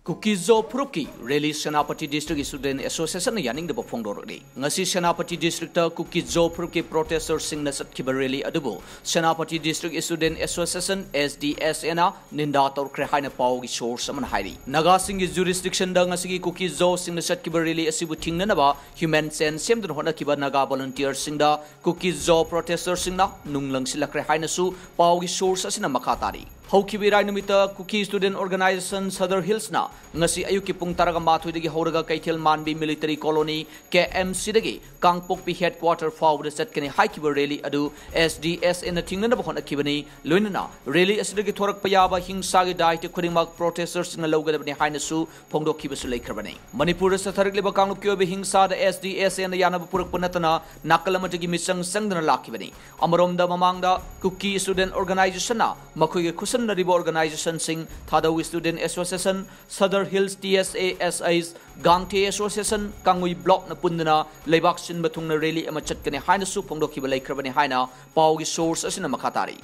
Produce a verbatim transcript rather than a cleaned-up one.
ꯀꯨꯀꯤ-ꯖꯣ ꯐꯨꯔꯨꯞꯀꯤ rally Senapati district student ꯑꯦꯁꯣꯁꯤꯌꯦꯁꯟꯅ ꯌꯥꯅꯤꯡꯗꯕ ꯐꯣꯡꯗꯣꯔꯛꯂꯤ꯫ ꯉꯁꯤ ꯁꯦꯅꯥꯄꯇꯤ ꯗꯤꯁꯇ꯭ꯔꯤꯛꯇ ꯀꯨꯀꯤ-ꯖꯣ ꯐꯨꯔꯨꯞꯀꯤ ꯄ꯭ꯔꯣꯇꯦꯁꯇꯔꯁꯤꯡꯅ ꯆꯠꯈꯤꯕ ꯔꯦꯂꯤ ꯑꯗꯨꯕꯨ Senapati district student association, S D S ꯑꯦꯅ ꯅꯤꯟꯗꯥ ꯇꯧꯈ꯭ꯔꯦ ꯍꯥꯏꯅ ꯄꯥꯎꯒꯤ ꯁꯣꯔꯁ ꯑꯃꯅ ꯍꯥꯏꯔꯤ꯫ ꯅꯥꯒꯥꯁꯤꯡꯒꯤ ꯖꯨꯔꯤꯁꯗꯤꯛꯁꯟꯗ ꯉꯁꯤꯒꯤ ꯀꯨꯀꯤ-ꯖꯣꯁꯤꯡꯅ ꯆꯠꯈꯤꯕ ꯔꯦꯂꯤ ꯑꯁꯤꯕꯨ ꯊꯤꯡꯅꯅꯕ ꯍ꯭ꯌꯨꯃꯦꯟ ꯆꯦꯟ ꯁꯦꯝꯗꯨꯅ ꯍꯣꯠꯅꯈꯤꯕ ꯅꯥꯒꯥ ꯚꯣꯂꯨꯟꯇꯤꯌꯔꯁꯤꯡꯗ ꯀꯨꯀꯤ-ꯖꯣ ꯄ꯭ꯔꯣꯇꯦꯁꯇꯔꯁꯤꯡꯅ ꯅꯨꯡ ꯂꯪꯁꯤꯜꯂꯛꯈ꯭ꯔꯦ ꯍꯥꯏꯅꯁꯨ ꯄꯥꯎꯒꯤ ꯁꯣꯔꯁ ꯑꯁꯤꯅ ꯃꯈꯥ ꯇꯥꯔꯤ꯫ ꯍꯧꯈꯤꯕ ꯏꯔꯥꯏ ꯅꯨꯃꯤꯠꯇ ꯀꯨꯀꯤ ꯁ꯭ꯇꯨꯗꯦꯟꯠ ꯑꯣꯔꯒꯅꯥꯏꯖꯦꯁꯟ ꯁꯗꯔ ꯍꯤꯜꯁꯅ ꯉꯁꯤ ꯑꯌꯨꯛꯀꯤ ꯄꯨꯡ ꯇꯔꯥꯃꯥꯊꯣꯏꯗꯒꯤ ꯍꯧꯔꯒ ꯀꯩꯊꯦꯜ ꯃꯥꯟꯕꯤ ꯃꯤꯂꯤꯇꯔꯤ ꯀꯣꯂꯣꯅꯤ, ꯀꯦ ꯑꯦꯝ ꯁꯤꯗꯒꯤ ꯀꯥꯡꯄꯣꯛꯄꯤ ꯍꯦꯗꯀ꯭ꯋꯥꯇꯔ ꯐꯥꯎꯕꯗ ꯆꯠꯀꯅꯤ ꯍꯥꯏꯈꯤꯕ ꯔꯦꯂꯤ ꯑꯗꯨ ꯑꯦꯁ ꯗꯤ ꯑꯦꯁ ꯑꯦꯅ ꯊꯤꯡꯅꯅꯕ ꯍꯣꯠꯅꯈꯤꯕꯅꯤ꯫ ꯂꯣꯏꯅꯅ ꯔꯦꯂꯤ ꯑꯁꯤꯗꯒꯤ ꯊꯣꯔꯛꯄ ꯌꯥꯕ ꯍꯤꯡꯁꯥꯒꯤ ꯗꯥꯏꯇ꯭ꯌ ꯈꯨꯗꯤꯡꯃꯛ ꯄ꯭ꯔꯣꯇꯦꯁꯇꯔꯁꯤꯡꯅ ꯂꯧꯒꯗꯕꯅꯤ ꯍꯥꯏꯅꯁꯨ ꯐꯣꯡꯗꯣꯛꯈꯤꯕꯁꯨ ꯂꯩꯈ꯭ꯔꯕꯅꯤ꯫ ꯃꯅꯤꯄꯨꯔꯗ ꯆꯠꯊꯔꯛꯂꯤꯕ ꯀꯥꯡꯂꯨꯞꯀꯤ ꯑꯣꯏꯕ ꯍꯤꯡꯁꯥꯗ ꯑꯦꯁ ꯗꯤ ꯑꯦꯁ ꯑꯦꯅ ꯌꯥꯅꯕ ꯄꯨꯔꯛꯄ ꯅꯠꯇꯅ ꯅꯥꯀꯜ ꯑꯃꯠꯇꯒꯤ ꯃꯤꯆꯪ ꯆꯪꯗꯅ ꯂꯥꯛꯈꯤꯕꯅꯤ꯫ ꯑꯃꯔꯣꯝꯗ, ꯃꯃꯥꯡꯗ ꯀꯨꯀꯤ ꯁ꯭ꯇꯨꯗꯦꯟꯠ ꯑꯣꯔꯒꯅꯥꯏꯖꯦꯁꯟꯅ ꯃꯈꯣꯏꯒ ꯈꯨꯠꯁꯝꯅꯔꯤꯕ ꯑꯣꯔꯒꯅꯥꯏꯖꯦꯁꯟꯁꯤꯡ ꯊꯥꯗꯧ student association, Sadar hills T S A S H, Gangte association, ꯀꯥꯡꯉꯨꯏ ꯕ꯭ꯂꯣꯛꯅ ꯄꯨꯟꯗꯨꯅ ꯂꯩꯕꯥꯛ ꯁꯤꯟꯕ ꯊꯨꯡꯅ ꯔꯦꯂꯤ ꯑꯃ ꯆꯠꯀꯅꯤ ꯍꯥꯏꯅꯁꯨ ꯐꯣꯡꯗꯣꯛꯈꯤꯕ ꯂꯩꯈ꯭ꯔꯕꯅꯤ ꯍꯥꯏꯅ ꯄꯥꯎꯒꯤ ꯁꯣꯔꯁ ꯑꯁꯤꯅ ꯃꯈꯥ ꯇꯥꯔꯤ꯫